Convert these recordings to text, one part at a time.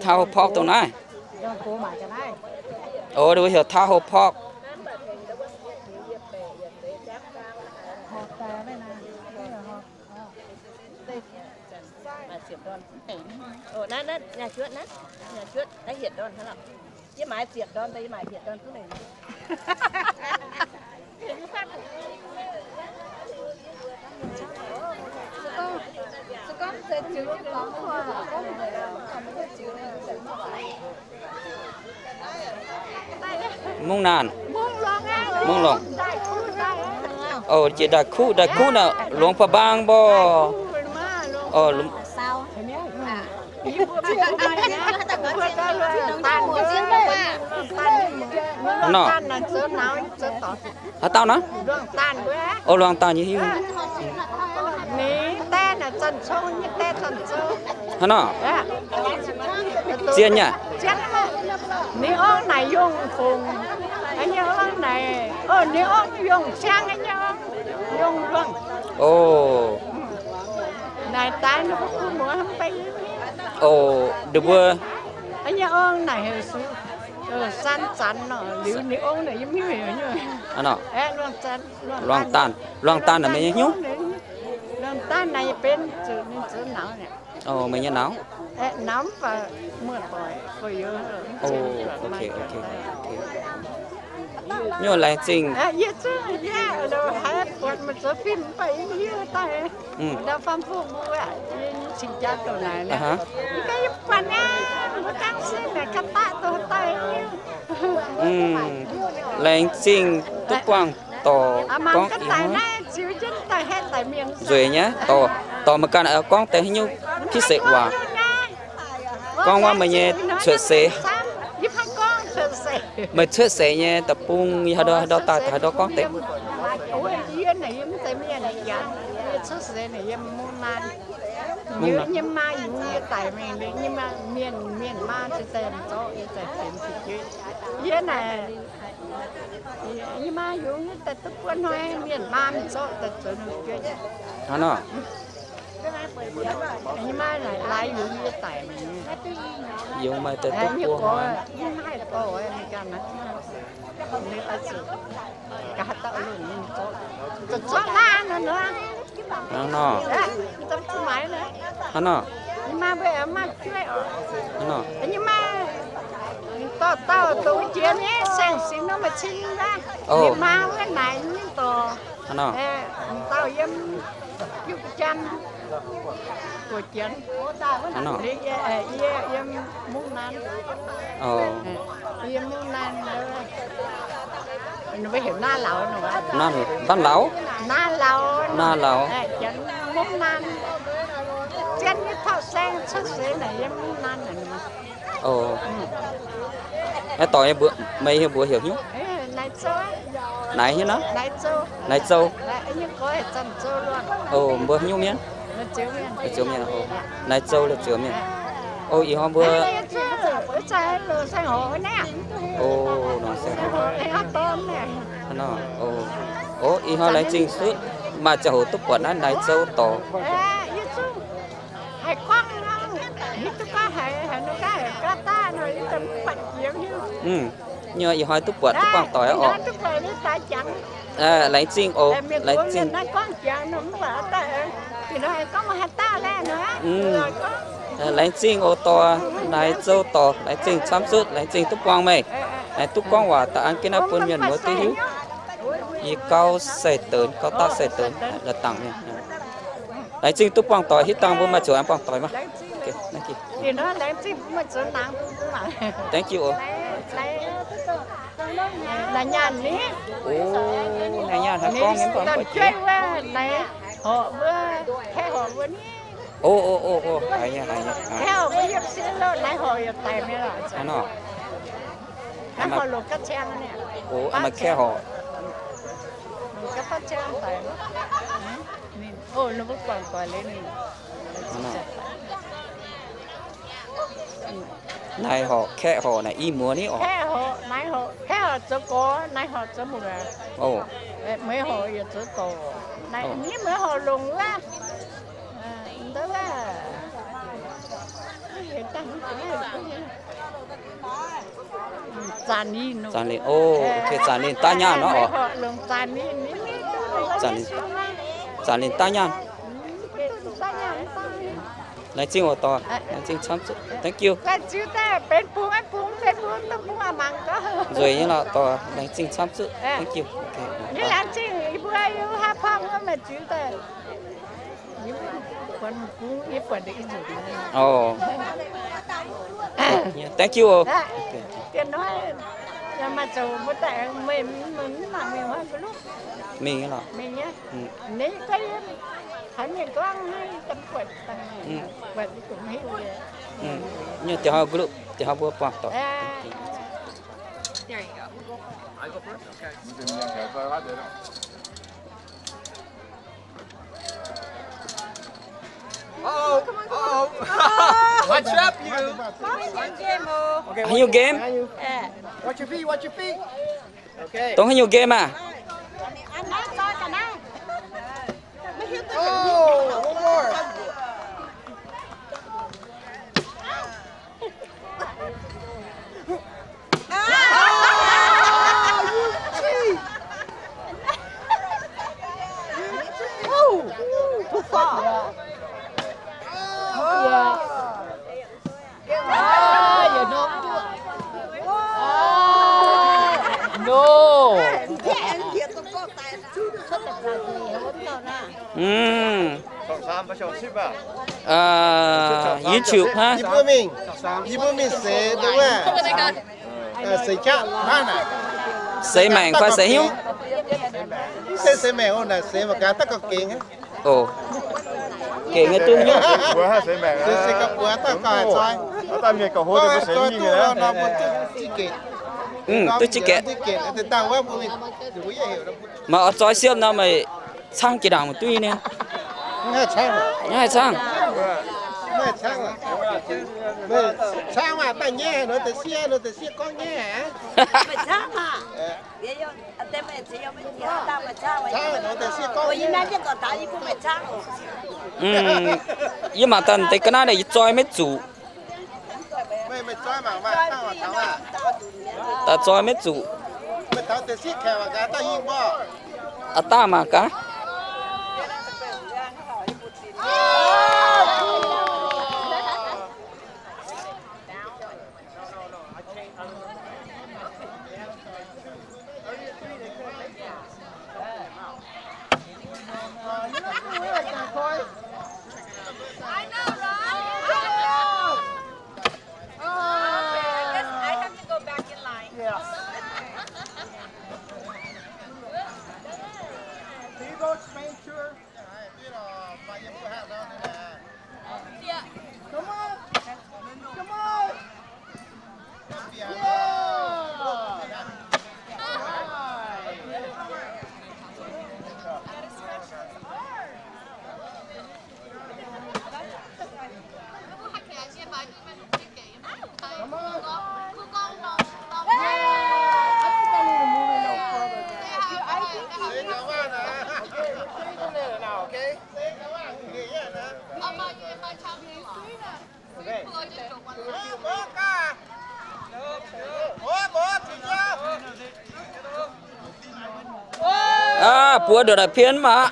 Taux Ho Pork dongh naaiv. Ov, ninh mbuo heuc Taux Ho Pork. Mungv Naanh, Mungv Longc. Ov, jiex Ndaaih Kuv, Ndaaih Kuv naaic Luangx Paa Mbaang mborqv. Ov, nor. Haaix dauh naaiv? Ov, Luangx Daanh nyei hiuv. Hnangv nor. Zien nyei. Ninh ong naaic Yongh Fongc, ninh ong naaic, ninh ong Yongh Ciang, ninh ong Yongh Luangh. Ov. Naaic daaih ninh mbuo kuv muoz hnangv beiv. Ov, ninh mbuo. Ninh ong naaic heuc San Zanx nor, liuz ninh ong naaic yie mv hiuv heuc nyei. Luangh Daanh, Luangh Daanh naaic meih nyei hnyouv. Luangh Daanh naaic benx zuqc ninh zoux nauz. Ov, meih nyei nauz. Nauz mv baac muoz-doic fai youz. Ov, ok, ok. Nyuoz laengz zingh. Yie zungv yie haiz buatc meih zoux film mv baac yie mv hiuv daaih. Ndau faam fungh mbuo, yie cingx jaa douh naaic naaic. Yie ganh yie buatc naaic, mbuo gaanv sin naaic ganh daaih douh daaih hiuv. Laengz zingh duqv buangh dorc gorngv ih hnoi nzueic nyei, dorc, dorc meih ganh gorngv deix haaix nyungc พิเศษ waac. Gorngv wuov meih nyei cuotv seix. Meih cuotv seix nyei da'bung yie haaix ndau, haaix ndau daaih, haaix ndau gorngv deix. Yie nyei maa yungz yie daic mingh, mienh, mienh maa se daaih zorqv yie daaih benx fu'jueiv. Yie naaic, yie maa yungz yie daaih duqv buo hnoi, mienh maa mingh zorqv daaih zoux fu'jueiv. Hnangv nor. Yie maa naaic laaix yungz yie daic mingh. Yungz meih daaih duqv buo hnoi. Hnangv nor. Hnangv nor. Hnangv nor. Ov. Hnangv nor. Hnangv nor. Ov. Naaiv Laauv? Naa Lauz. Ov. Naaiv dorc meih mbuox heuc hnyouv? Naaiv hnyouv nor? Naaiv Zou. Ov, mbuo hnyouv mienh? Naaiv Zou mienh. Ov, naaiv Zou la'zioux mienh. Ov, ih hnoi mbuo. Ov, hnangv nor. Ov, ih hnoi laengz zingh sutv maaih ziangh hoc duqv buatc naaiv Naaiv Zou dorc. Ih hnoi ih hnoi duqv buatc duqv buangh doic oc. Laengz zingh oc, laengz zingh. Laengz zingh oc dorc, Naaiv Zou dorc, laengz zingh camv zutv, laengz zingh duqv buangh meih. Naaiv duqv gorngv waac da'an jienv naaiv bun mienh muoz duqv hiuv. Yie gauv sai-deix, gauv daav sai-deix, la'dangc mienh. Laengz zingh duqv buangh doic, hitv dangh mbuo maaih ziouc aengx buangh doic maah. Thank you oc. Ov, naaiv nyaanh haaix gorngv nyei mv baac mv buatc jiex. Ov, ov, ov, ov, haiz nyei, haiz nyei. Hnangv nor. Ov, maaih kaeqv horc. Naaiv horc, kaeqv horc naaic i muoz ni oc. Ov. Zanc lingh, o, ok, zanc lingh daav nyaanh nor oc. Zanc lingh, zanc lingh daav nyaanh. Laengz zingh oc dorh, laengz zingh camv zuqc. Thank you. Nzueic nyei lorqc dorh, laengz zingh camv zuqc. Thank you. Ok. Thank you. Mingh lorqc. Nyei diuh hnoi group, diuh hnoi mbuo buangh doic. Watch up, you. Haaix nyungc game? Watch your feet, watch your feet. Okay. Dongh haaix nyungc game aah? Oh, one more. YouTube hnangv. Yie mbuo mingh seix dongh wuov, seix qaqv hnangv naaic. Seix maengc fai seix hnyouv? Mv zeiz seix maengc oc, naaic seix mangc gaax daaih gauh gengh. Gengh nyei duqv hnyouv. Seix gauh buoz daaih gauh haiz zoi. Duqv ziex gec. Maaih oix zoi siepv nor meih cang jiex ndaangc mv duqv nyei. Mv haih cang. Cang maah, daaih nyaiv haic nor deix sieqv, nor deix sieqv gorngv nyaiv haic. Yie mangc daaih deix ga'naaiv naaic yie zoi maiv zuqc. Daaih zoi maiv zuqc. Aav dangh mangc gaax. Aav, buoz ndongc naaic pien maah.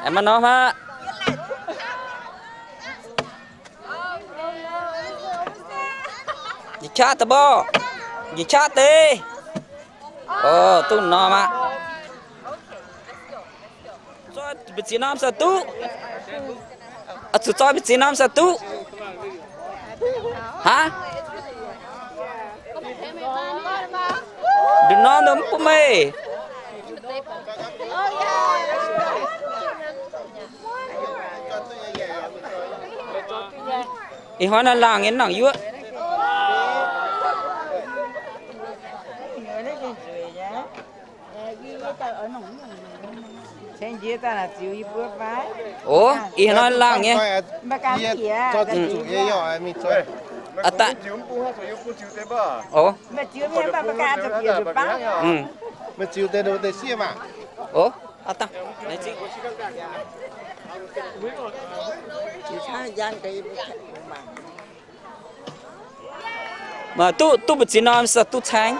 Aengx maiv norm aqv. Njiec qaqv daaih mborqv. Njiec qaqv deix. O, duqv norm aqv. Zoi mbu'ziex norm sai duqv. Oix zuqc zoi mbu'ziex norm sai duqv. Hnangv? Nduqc norm nor mv bun meih. Ih hnoi naaiv laangh nyei nangc yuoqv. Ov, ih hnoi laangh nyei. Ov, ov, ov, mv duqv, duqv mbu'ziex norm se duqv caeng.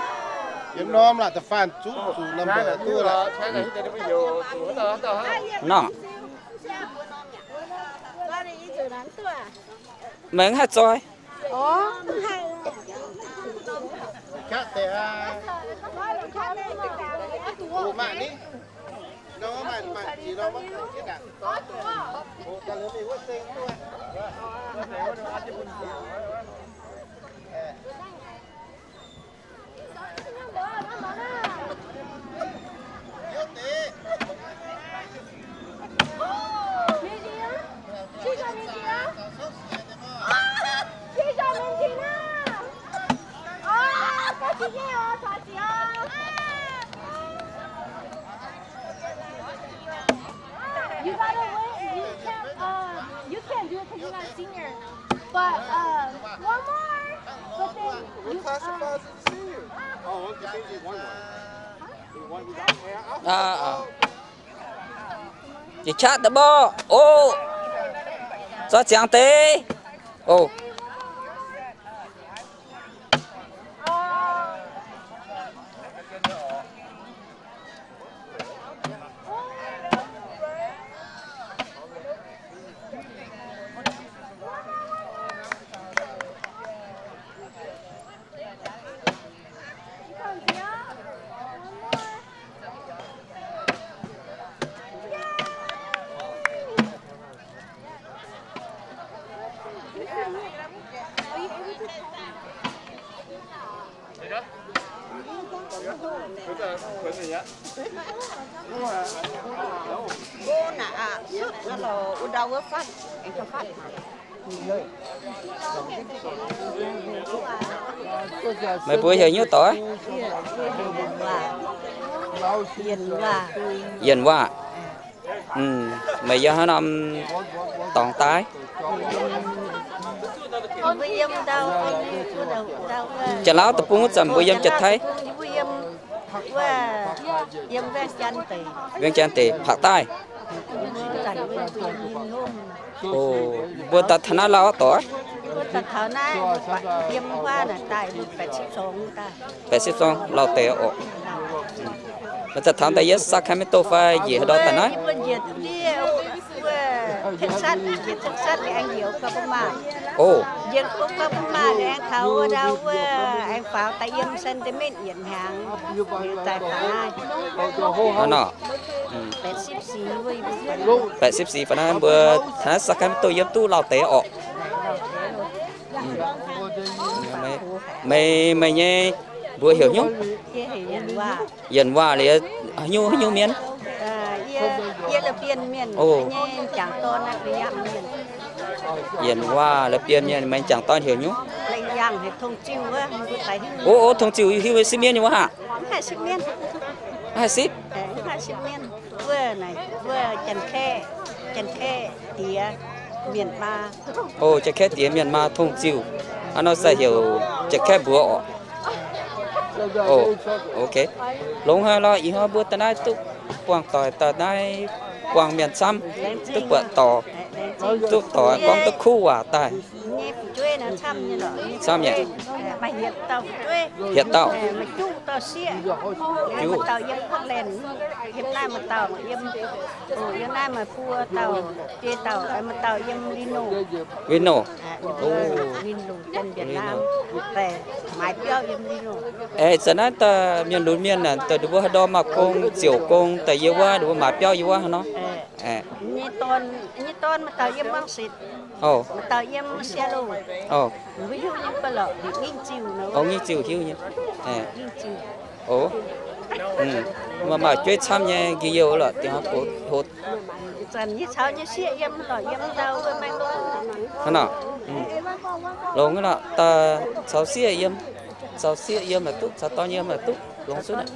Nor, meih mv haih zoi. You gotta wait. You can't, uh, you can't do it 'cause you're not a senior. But, um, one more. But then you, um, Jiex qaqv deix mborqv. Ov, zorqv ziangx deix. Ov. Meih mbuo heuc nyuv doic? Yienc Waac. Meih yiem haaix norm dorngx daaih? Janx-Lauv deic-bung wuov zanc mbuo yiem Janx-Taiv. Wienh Janx deic, Paqc Daaih. Mbuo daaih taux naaiv lauh doic? Baeqc sipv zong lauh deix oc. Meih daaih taux daaih yiem Sacramento fai njiec haaix ndau daaih naaiv? Ov. Hnangv nor. Baeqc sipv sic fai naaiv mbuo taux naaiv Sacramento yiem duqv lauh deix oc. Meih, meih nyei mbuox heuc hnyouv? Yienc Waac. Liuz haaix nyungc, haaix nyungc mienh? Yienc Waac la'bienh mienh. Meih jangc dorn heuc hnyouv? Ov, ov, Tong Ziuh hiuv sipv mienh nyei wuov haac? Mv haih sipv. Ov, Janx-Kaeqv diex mienh maa Tong Ziuh. Hnangv nor se heuc Janx-Kaeqv mbuox oc. Ov, ok. Longx haic lorqc, ih hnoi mbuo daaih naaiv duqv buangh doic, daaih naaiv buangh mienh camv, duqv buatc dorc, duqv dorc gorngv duqv kuv waac daaih. Camv nyei. Hietc dauh. Juv. Reno. Aeqv, zanc naaiv daaih mienh lunx mienh naaic, daaih ninh mbuo haaix ndau maaih gong, ziouc gong, daaih yie wuov, ninh mbuo maaiz biauv yie wuov hnangv nor. Ov, Nginh Ziuh hiuv nyei. Ov. Maaih maaih jueiv camv nyei nqi youh lorqc, dingc hnoi gox hlo. Hnangv nor, longx nor, daaih caux sieqv yiem, caux sieqv yiem la'duqv, caux dorn yiem la'duqv, longx cuotv aqv.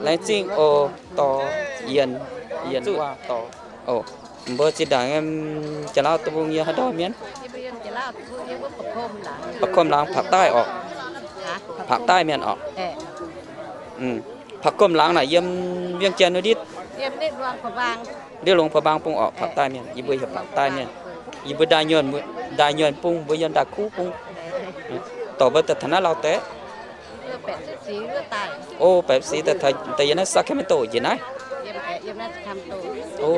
Laengz zingh oc, dorh, yienc, yienc waac dorh oc. Mbuo zinh ndaangc yiem Janx-Lauv deic-bung yiem haaix ndau mienh? Ba'komv laangz, Paqc Daaih oc. Paqc Daaih mienh oc. Paqc Komv Laangz naaic yiem Vieng Jien wuov ndiev, ndiev Luangh Prabang bung oc, Paqc Daaih mienh. Yie mbuo heuc Paqc Daaih mienh. Yie mbuo Ndaaih Nyuonh, Ndaaih Nyuonh bung, mbuo yiem Ndaaih Kuv bung. Dorh mbuo daaih taux naaiv lauh deix. O, baeqc sic daaih, daaih yiem naaiv Sacramento njiec naaiv. O,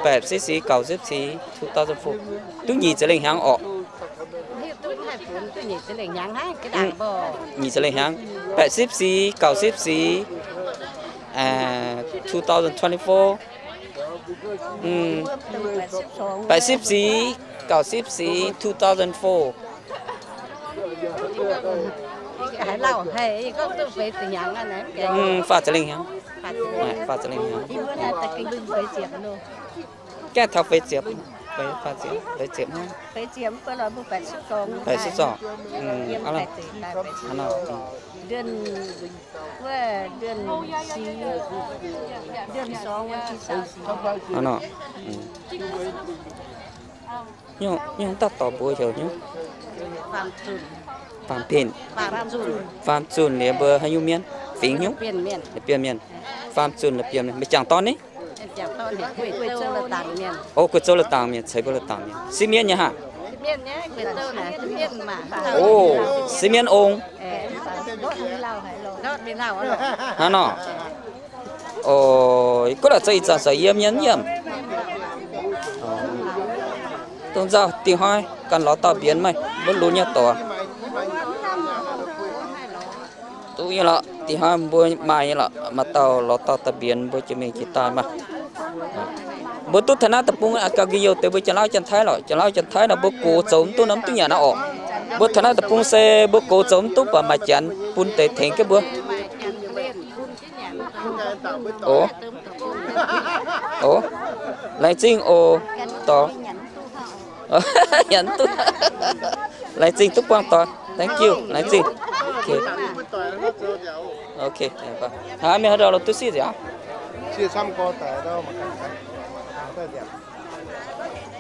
baeqc sic sic gauh zipv sic two thousand four. Duqv nyic ziepc lengh hnyangx orqc. Nyic ziepc lengh hnyangx, baeqc sic sic gauh zipv sic, two thousand twenty-four. Baeqc sic sic gauh zipv sic two thousand four. Faah ziepc lengh hnyangx. Faah ziepc lengh hnyangx. Gaengh taux feix ziepc, feix, faah ziepc, feix ziepc hnangv. Baeqc sic zorngh. Hnangv nor. Nyungc daaih dorh mbuo heuc nyungc. Faam Zunh. Faam Zunh liuz mbuo haaix nyungc mienh? Fingx nyungc? La'bieiv mienh. Faam Zunh la'bieiv mienh. Meih jangc dorn ni? O, Guoqv-Zou la'dangc mienh, ceix mbuo la'dangc mienh. Siev mienv nyei haac? O, siev mienv ong. Hnangv nor. O, gunv la'zeix ih zanc sou yiem nyei yiem. Dongh nzauh dingh hnoi ganh lorz dauh mbienx meih, mbuo lunx nyei doic. Duqv nyei lorqc, dingh hnoi mbuo maaih nyei lorqc, maaih dauh lorz dauh daaih mbienx mbuo jiex mingh jiex daaih maah. Mbuo duqv taux naaiv deic-bung gauh nqi youh deix mbuo Janx-Lauv Janx-Taiv lorqc. Janx-Lauv Janx-Taiv nor mbuo gox zoux mv duqv nor mv duqv nyanc aqv orqc. Mbuo taux naaiv deic-bung se mbuo gox zoux mv duqv baac maaih Janx bun deix tengx jienv mbuo. O, o, laengz zingh oc. Dorh. Nyanc duqv. Laengz zingh duqv buangh doic. Thank you. Laengz zingh. Ok. Haaix mienh haaix dauh lorz duqv sieqv nziaauc?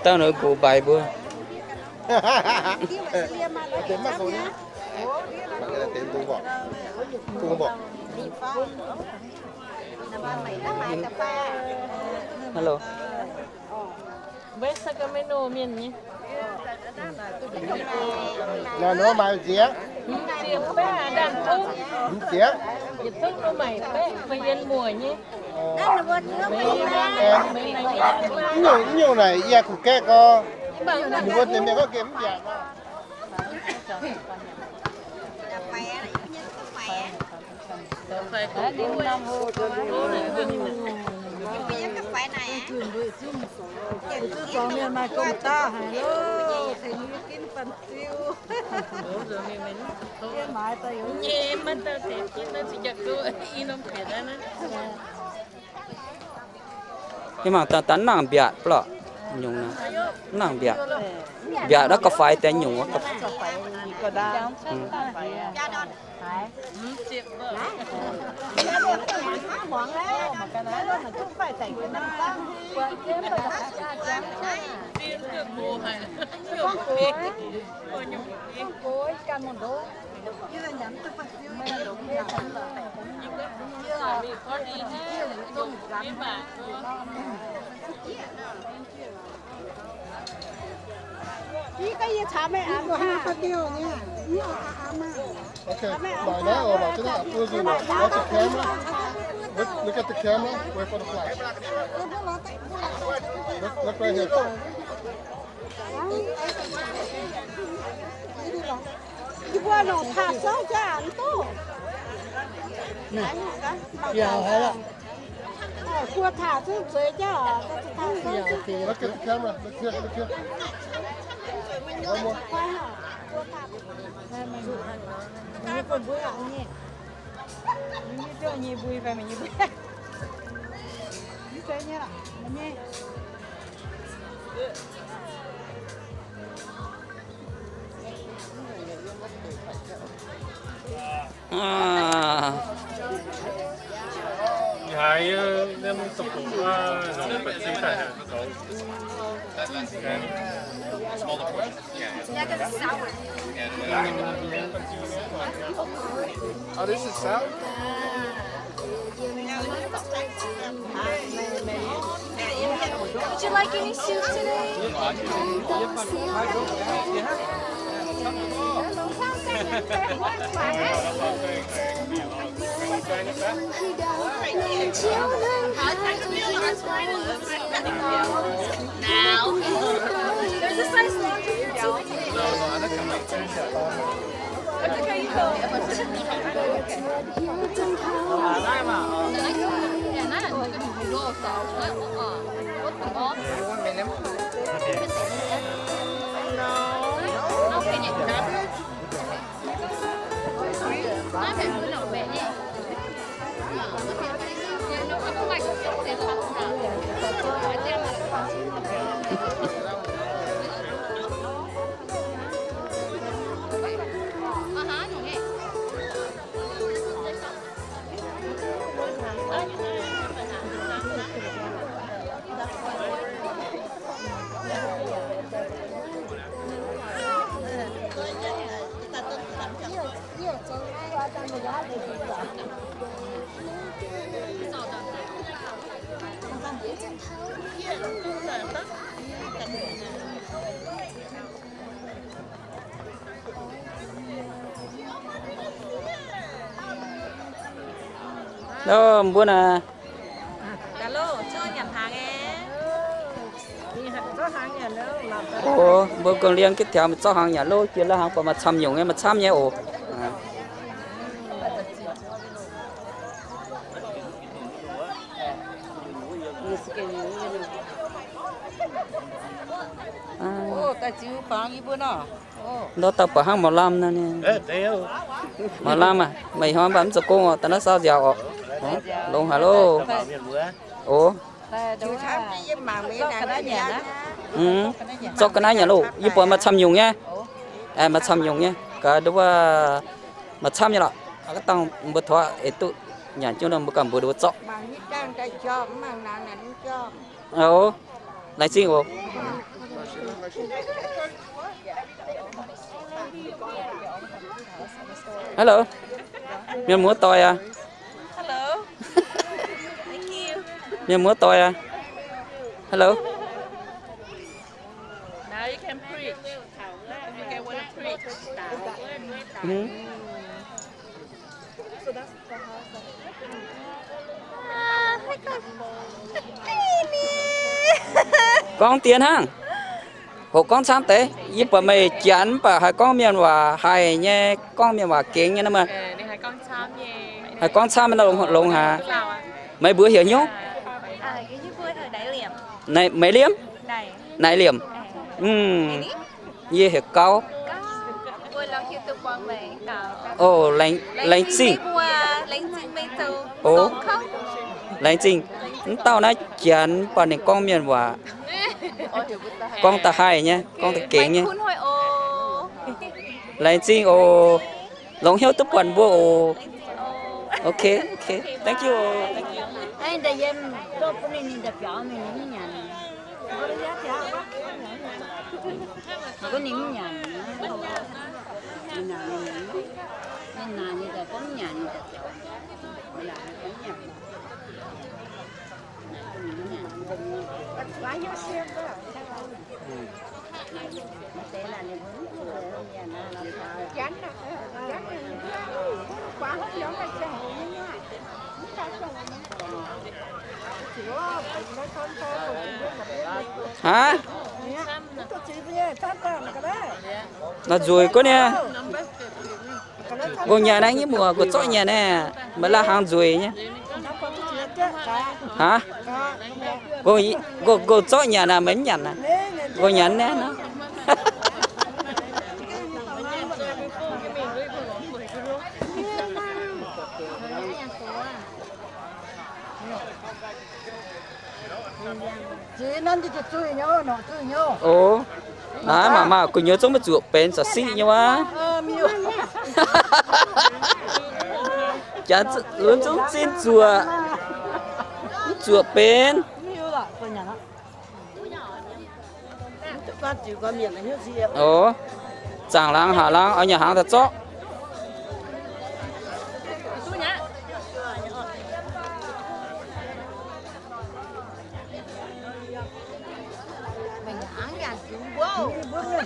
Dangh nor nqox mbaix mbuo. Hello. Mbuo Sacramento mienh nyei. Naaiv nor maaih nziex? Mv ziex baeqv, ndaamv-zungv. Mv ziex? Yietc zungv nor maaih baeqv fai yien muoc nyei. Mv nyungc, mv nyungc naaic yie kuh gaeqv gorx. Ninh mbuo deix mienh gorngv gemh mv yaac. Yie mangc daaih nangh mbiaatc lorqc, nyungc nangh mbiaatc. Mbiaatc naaiv gauh faix deix nyungc wuov. Okay, mangc naaiv oc, mangc jienv naaiv, watch the camera. Look, look at the camera, wait for the flash. Look, look right here. Yie mbuo longc taaih souv jaax mv duqv. Yaac haiz lorqc. Buo taaih zungv zueiz jaax oc. Look at the camera. Look here, look here. Aa. Ih haiz yie, yiem deic-bung, aa, nongc ba'zing daaih zoux. Oh, this is salad? Would you like any soup today? Now, there's a size laundry here. Mbuo naaiv. Oc, mbuo gong liang gitv taux mingh zorqv hnaangx nyanc loh, jiex la'hnaangx buatc maaih camv nyungc nyei, maaih camv nyei oc. Ndortv dauh buatc hnangv maux lamh nor. Maux lamh aac, meih hnoi mv baac mv zoux gong oc, daaih naaiv saau nziaauc oc. Longx haic loh. Oc. Zorqv ga'naaiv nyanc loh, yie buatc maaih camv nyungc nyei. Maaih camv nyungc nyei, gaax nduov wuov maaih camv nyei lorqc. Aa, dangh mbuo tov eix duqv nyanc jienv nor mbuo ganh mbuox ninh mbuo zorqv. Oc, laengz zingh oc. Hello. Mienh muoz-doic aac. Mienh muoz-doic aac. Hello. Gorngv deix hnangv. Hoqc gorngv camv deix, yie buatc meih janx mv baac haiz gorngv mienh waac haic nyei, gorngv mienh waac gengx nyei nor. Haiz gorngv camv nor longx haic. Meih mbuox heuc hnyouv? Meih Liemh? Naaic Liemh? Yie heuc Gauv. Oc, laengz zingh. Oc, laengz zingh. Mv dauh naaiv janx mv baac ninh gorngv mienh waac gorngv da'haih nyei, gorngv da'gengx nyei. Laengz zingh oc. Longx hnyouv duqv buatc mbuo oc. Ok, ok. Thank you oc. Aa, nzueic guov niaa. Nqox nyanc naaiv nyei muoc, nqox zorqv nyanc naaiv, meih la'hnaangx nzueic nyei. Aa, nqox zorqv nyanc naaiv, meih mv nyanc naaiv. Nqox nyanc naaiv nor. Oc, naaiv maac maaih gu'nyuoz zungv maiv zuoqc benx za'siqv nyei wuov. Jaax zungv zinh zuoqc, mv zuoqc benx. Oc, zaangc laangz haac laangz oix nyanc hnaangx daaih zorqv.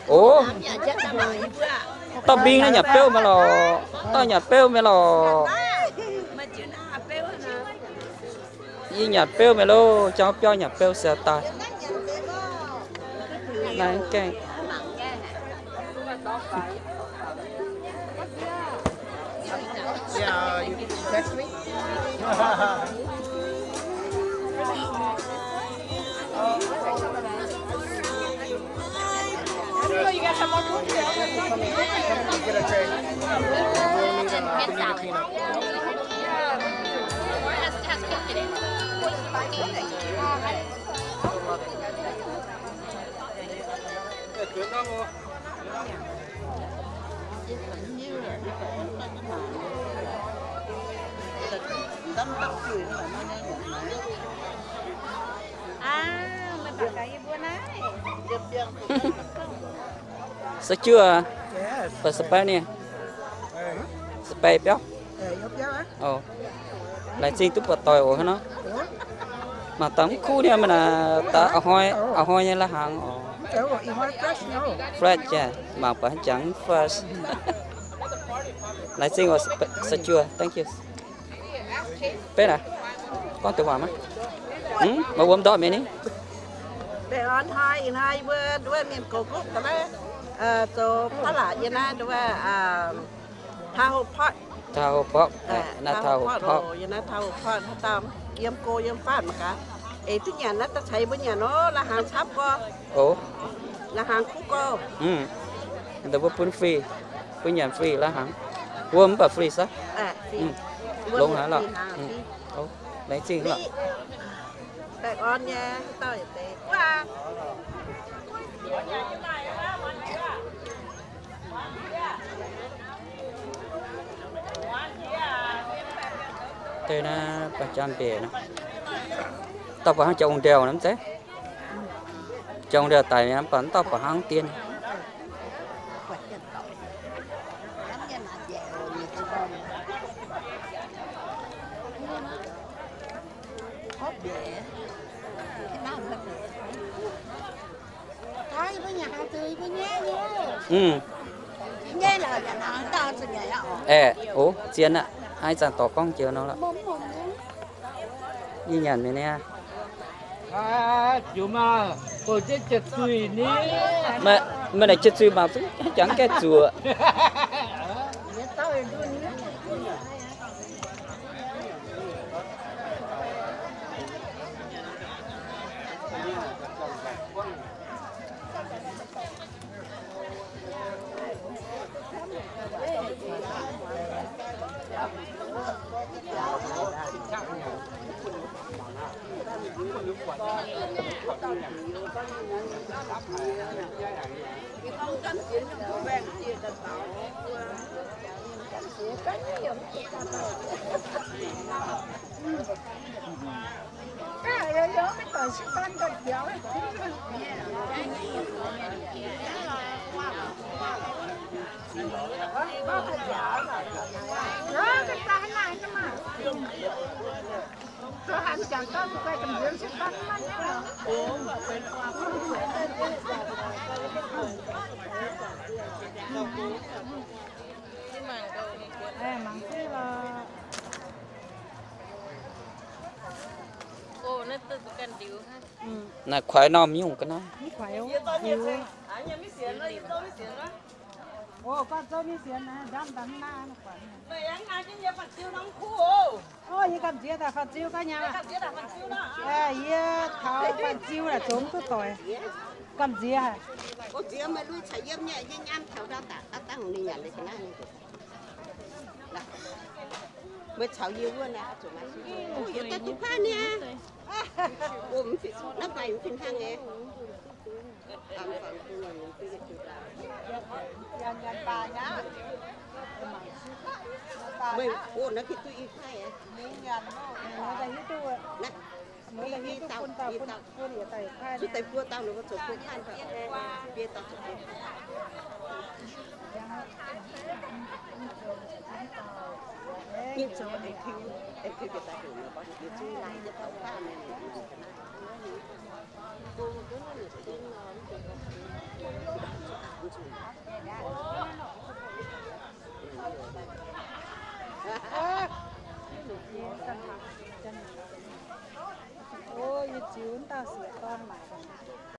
Oc, dauh mbing naaiv nyanc beuv mingh lorqc, dauh nyanc beuv mingh lorqc. Yie nyanc beuv mingh loh, jangv biauv nyanc beuv se daaih. Naaiv gaengh. Sa juoh, baac spaiv nie, spaiv biauv. Laengz zingh duqv buatc doic oc hnangv nor. Mangc daaih mv kuv niaa, maiv naaic daaih a'hnoi, a'hnoi nyei la'hnaangx oc. Fresh jaax, mangc buatc jangx fresh. Laengz zingh oc, sa juoh, thank you. Beiv naaic, gorngv deix waac maiv? Mv, maaih wuom ndortv mi'aqv ni. Baengh orn hnoi, ih hnoi yie mbuo nduov mienh gox guoqv daaih naaiv, zoux paav laac yie naaiv nduov, Tahoe Pot. Tahoe Pot, naaiv Tahoe Pot, yie naaiv Tahoe Pot haaix dauh yiem go yiem faatv mangc gaax. Eix duqv nyanc naaiv daaih caux yie mbuo nyanc oc, la'hnaangx camv gorx. Oc. La'hnaangx kuv gorx. Mv, da'wuov bun free, bun nyanc free la'hnaangx. Wuom mv baac free saav. Longx haic lorqc. Laengz zingh lorqc. Baengh orn nyei, haaix dauh yietc deix. Deix naaiv ba'jang mbiec naaiv. Dauh ba'hnangv jangx ong ndau naaiv mv zeiz? Jangx ong ndau daic mi'aqv, mv baac mv dauh ba'hnangv dien. Mv, aeqv, o, zien aqv. Hnangv ih zanc dorh gorngv jiex nor lorqc. Yie nyanc mi'aqv niaa. Meih, meih naaic jiex zuiz mangc zungv jangx gaengh zuoqc. Naaiv kuaix norm nyungc ga'naaiv. Yie gamh nziex daaih fanh ziu gaav nyei. Yie taux fanh ziu laaix zoux mv duqv doic. Gamh nziex haic. Meih caux yie wuov naaiv, zuqc maaih, o, yie daaih duqv paaiv niaa. O, mv fih, naaiv baaix mv fih hnangv nyei. Meih, o, naaiv fih duqv i paaiv aqv. Naaiv, i, i dauh, i dauh, zuqc daaih buo dauh ninh mbuo zoux buo paaiv fai? Biei dauh zoux buo paaiv. Ninh zoux aengx tiuv, aengx tiuv bieqc daaih heuc meih gorngv yie zuqc laaih yietc dauh paaiv mienh. O, yie ziux wuov dauh sieqv dorn maaic.